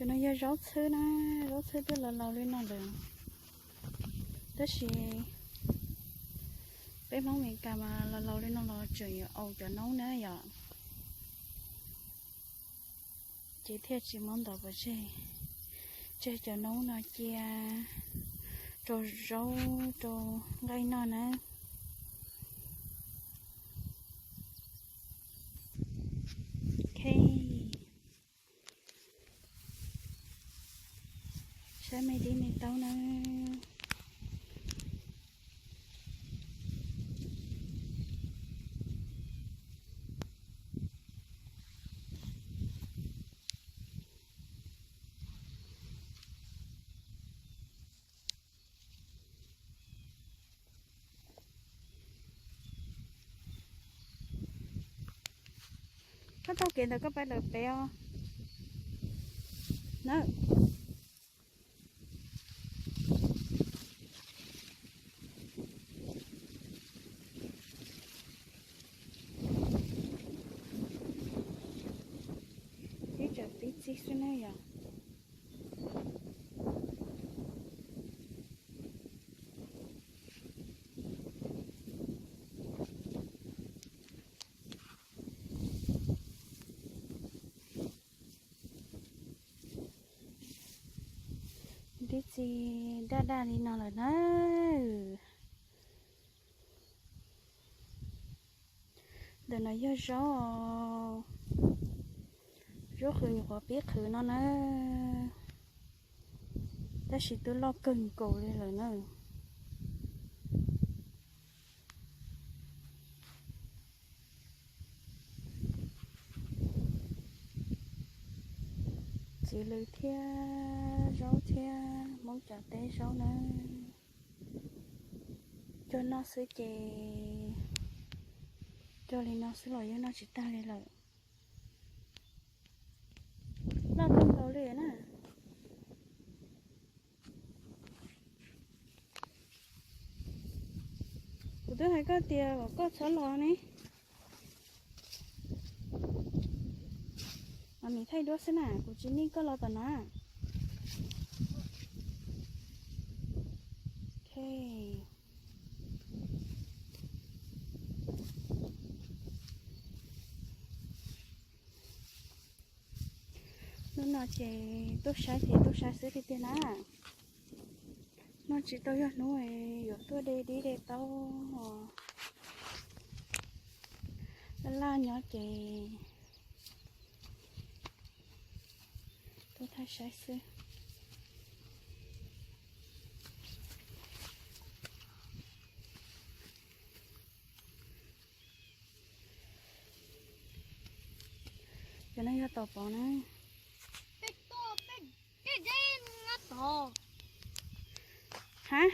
No yog zaub txhwb na, zaub txhwb twb laus laus li no lawm. Tab sis peb Hmoob Amelikas mas laus laus li no los tseem yuav aus cov noob na yom. Ces thiaj tsis muab ntov pov tseg, tseg cov noob no cia rau zaub rau nqaij noj na. Ok, saib me dib me taub na. Koj taug kev ntawd koj pais lawm pem os. Na, ib tsam pib txig xwb na yom. Tib txi daj daj li no lawm na. Ntawm no yog zaub, zaub qhwv nyuam qhuav pib qhwv no na, tab sis twb loj kawg nkaus li lawm na. Txiv lws thiab zaub thiab Hmoob cov teb zaub na. Cog noj xwb ces cog li no xwb los yeej noj tsis tag li lawm. Loj kawg nkaus li na. Kuv twb hais koj tias kom koj txhob los ne. Mas mi thaij duab xwb na, kuv tsis nij koj los tom na. Ok. Hnub no ces tuaj saib ces tuaj saib xwb tiag tiag na. Noj tsis tau yog hnub yuav tuaj de dib de taub, laj laj nyob ces tuaj thaij saib xwb. Cov no yog taum pov na. Hab,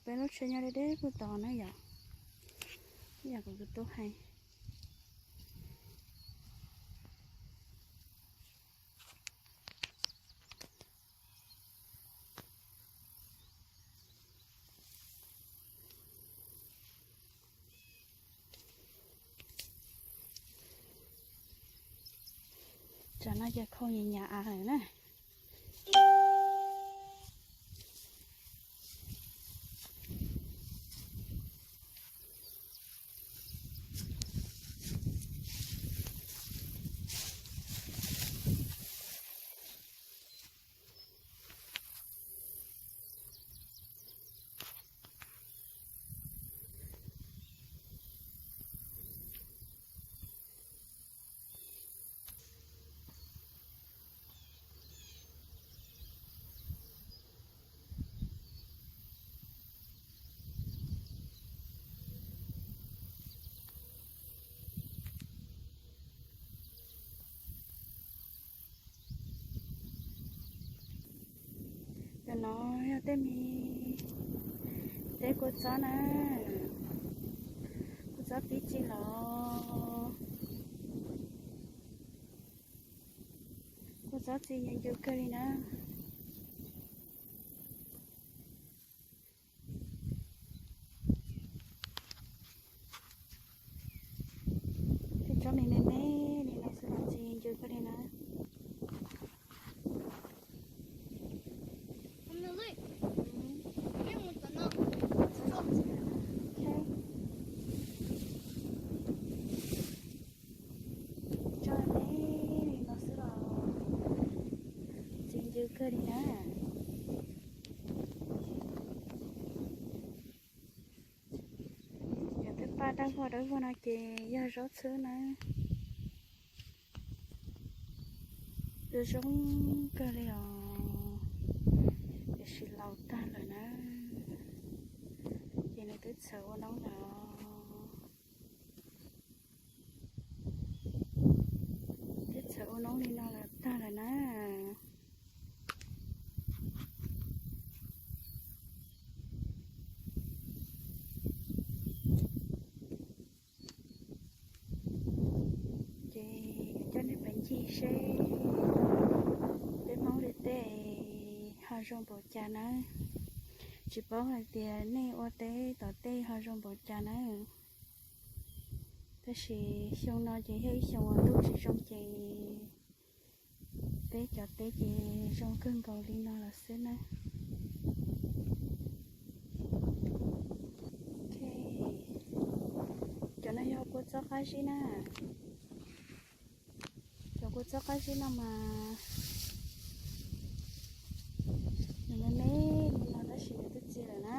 peb lub tsheb nyob deb deb puag tod na yom. Yam kuv tus tub hais. Tsam no ces khau nyam nyam av lawm na. Cov no yog tej me teb kua txob na, kua txob pib txi los, kua txob txi ncw ncw kawg li na. Tej Dab vog dawb vog no ces yog zaub txhwb na. Zoo zoo kawg li os, tiam sis laus tag lawm na. Ces nws twb txhawm ua noob lawm. Twb txhawm ua noob li no lawm tag lawm na. Ces coj nej pais ncig seb peb Hmoob li tej ho zoo npaum cas nawb. Tsis paub hais tias nej ua teb tom tej ho zoo npaum cas nawb. Tab sis xyoo no ces yog ib xyoo uas ntuj tsis zoo ces peb cov teb ces zoo kawg nkaus li no lawm xwb na. Cov no yog kua txob qab zib na. Cov kua txob qab zib no mas nws me me li no tab sis nws twb txi lawm na.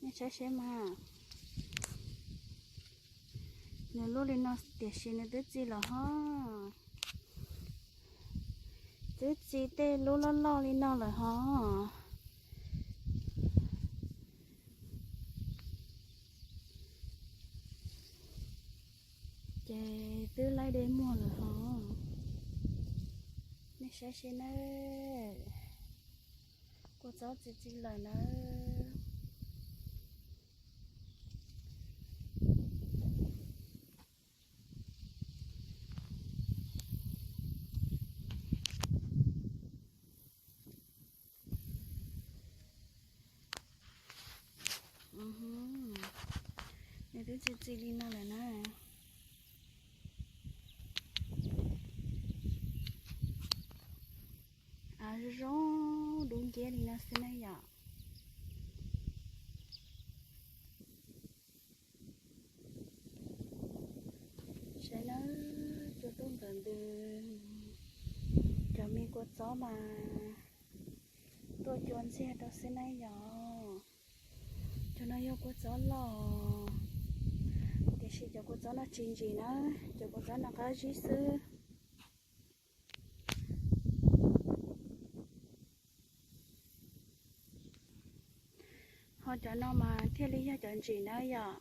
Nej saib seb mas, nws lub li no tiam sis nws twb txi lawm hos. Twb txi tej lub loj loj li no lawm hos. Ces twb laib dej muag lawm hos. Nej saib seb nawb, kua txob txi txi lawm nawb. Nws twb txi txi li no lawm na. Zoo zoo dub nciab li no xwb na yom. Saib nawb, cua tuaj npawm ntws, cov me kua txob mas tuaj cua ntxiag rau xwb na yom. Cov no yog kua txob loj, tiam sis cov kua txob no tsis ntsim na, cov kua txob no qab zib xwb. Ho cov no mas thiaj li yog cov ntsim na yom.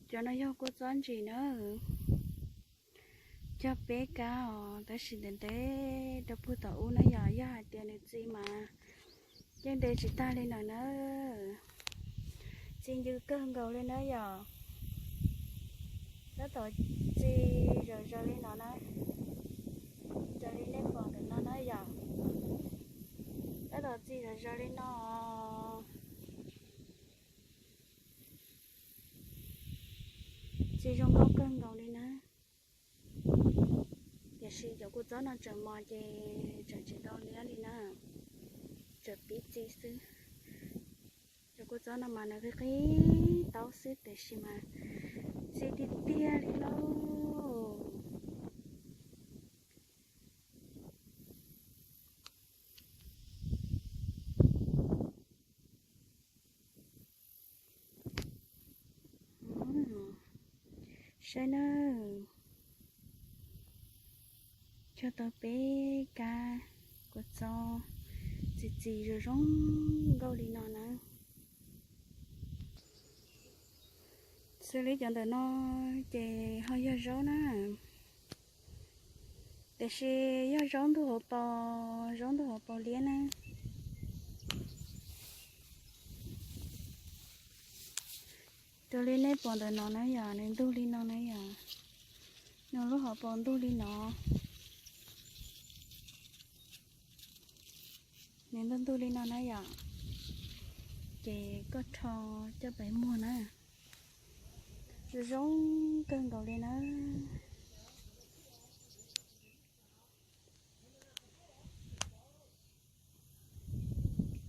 Cov no yog kua txob ntsim na. Cog peb kab os, tab sis ntev ntev rau puag tom ub na yom, yog hais tias nws txi mas yeej de tsis tag li lawm na. Txi ncw kawg nkaus li na yom. Tab tom txi zom zaws li no na, raws li nej pom ntawm no na yom. Tab tom txi zom zaws li no, txi zoo nkauj kawg nkaus li na. Tiam sis cov kua txob no tseem mos ces tseem tsis tau liab li na, tseem pib txi xwb. Cov kua txob no mas nws qig qig taub xwb tiam sis mas txi tiag tiag li lauj. Saib nawb, cog tau peb kab kua txob txi txi zoo zoo nkauj li no na. Xws li cov ntawm no ces ho yog zaub na, tiam sis yog zaub ntug hauv paus, zaub ntug hauv paus liab na. Raws li nej pom ntawm no na yom, nws ntug li no na yom, nws lub hauv paus ntug li no. Nws ntug ntug li no na yom, ces koj rho coj pem muag na, zoo zoo kawg nkaus li na.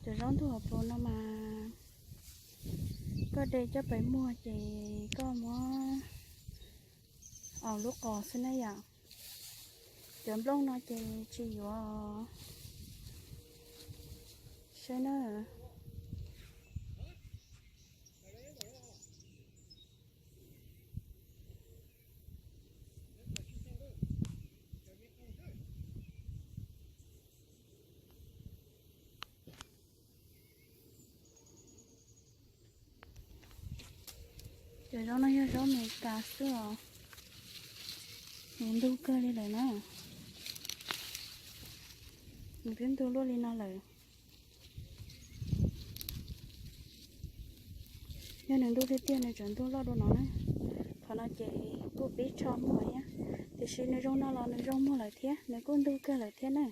Cov zaub ntug hauv paus no mas koj de coj pem muag ces koj muab aus lub qos xwb na yom. Cov nplooj no ces tsis yuav. Saib na, Cov zaub no yog zaub Amelikas xwb os. Nws ntug kawg li lawm na. Nws twb ntug luaj li no lawm. Yog nws ntug tiag tiag nws tseem ntug loj dua no na. Qhov no ces kuj pib tsho muag thiab, tiam sis nws zoo no los nws zoo muag lawm thiab, nws kuj ntug kawg lawm thiab na.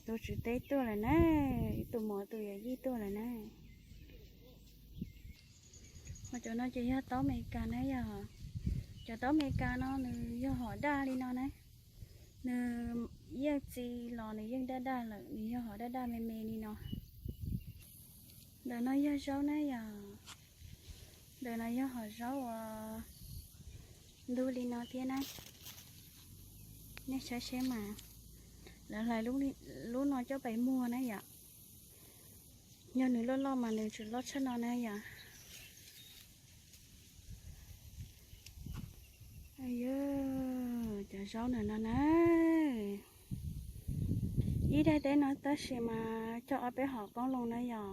Tus tswv teb tuaj lawm na, ib tus muam tus yawm yij tuaj lawm na. Ho cov no ces yog taub Amelikas na yog. Cov taub Amelikas no nws yog hom daj li no na. Nws yeej txi los nws yeej daj daj lawm, nws yog hom daj daj me me li no. Ntawm no yog zaub na yog. Ntawm no yog hom zaub uas ntug li no thiab na. Nej saib seb mas, lawv hlais lub no coj pais muag na yom. Yog nws loj loj mas nws tseem loj tshaj no na yom. Cov zaub ntawm no na, ib daim teb no tab sis mas cog ob peb hom qoob loo na yom.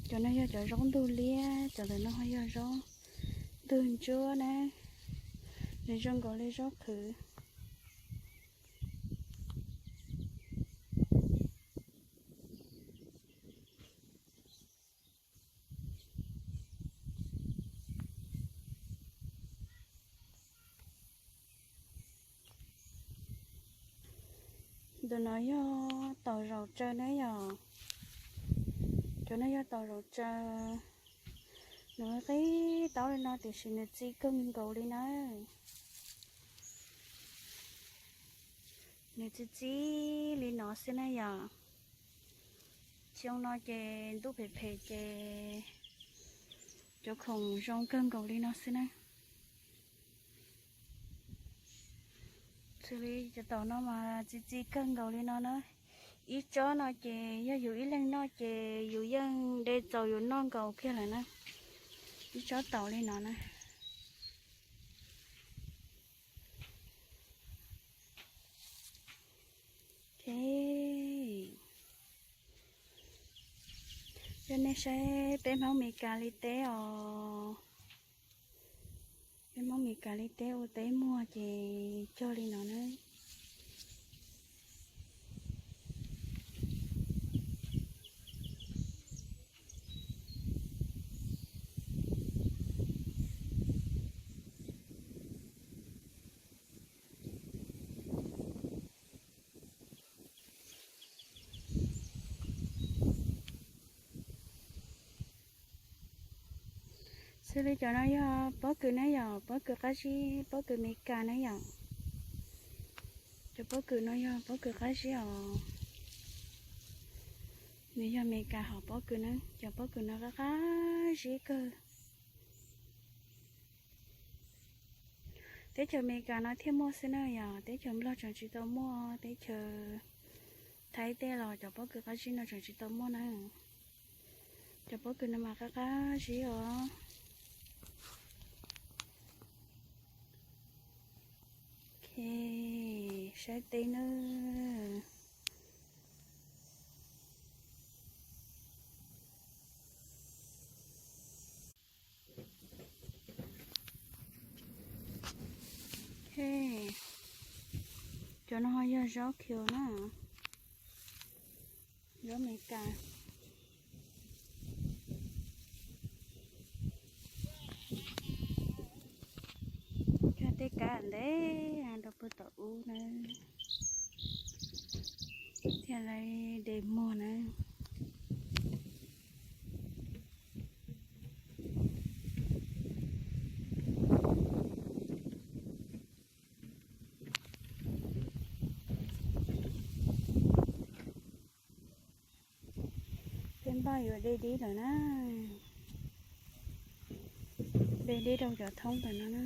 Cov no yog cov zaub ntug liab, cov ntawm no yog zaub ntug ntsuab na, nws zoo nkaus li zaub qhwv. Tus no yog taum zaum tsaws na yom. Cov no yog taum zaum tsaws. Nws qib taub li no tiam sis nws txi kawg nkaus li na. Nws txi txi li no xwb na yom. Xyoo no ces ntuj phem phem ces cov khoom zoo kawg nkaus li no xwb na. Xws li cov taum no mas txi txi kawg nkaus li no na. Ib tsob no ces yog yus ib leeg noj ces yus yeej de txaus yus noj nkaus kiag lawm na. Ib tsob taum li no na. Coj nej saib peb Hmoob Meskas li teb os. Peb Hmoob Meskas li teb ua teb muag ces cog li no na. Xws li cov no yog pob kws na yom, pob kws qab zib, pob kws Meskas na yom. Cov pob kws no yog pob kws qab zib os. Nws yog Meskas hom pob kws na, cov pob kws no qab qab zib kawg. Teb chaws Amelikas no thiaj muaj xwb na yom, teb chaws Nplog tseem tsis tau muaj, teb chaws Thaib tej los cov pob kws qab zib no tseem tsis tau muaj na. Cov pob kws no mas qab qab zib os. Ok, saib teb nawb. Ok, cov no yog zaub khiu na, zaub Meskas. Cog tej kab ntev rau puag tom ub na, thiaj li de muag na. Peb npaj yuav de dib lawm na, de dib rau cov thoob ntawm no na.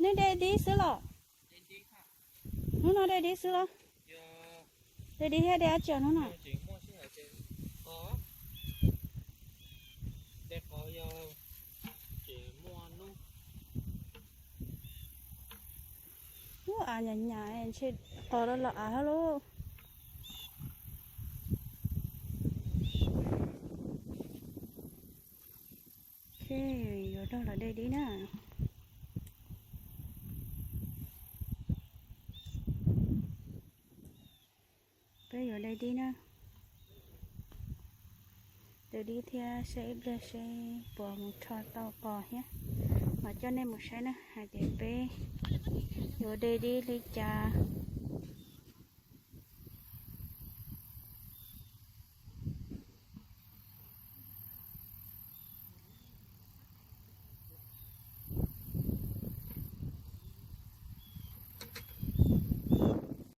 Nej de dib xwb los? Hnub no de dib xwb los? De dib thiab de dab tsi hnub no? Ub, av nyam nyam ntshe qos los los av thiab lauj. Ok, yuav rau los de dib na. Peb yuav de dib na. De dib thiab saib ib pliag seb puas mus rho tau qos thiab, mam coj nej mus saib na hais tias peb yuav de dib li cas.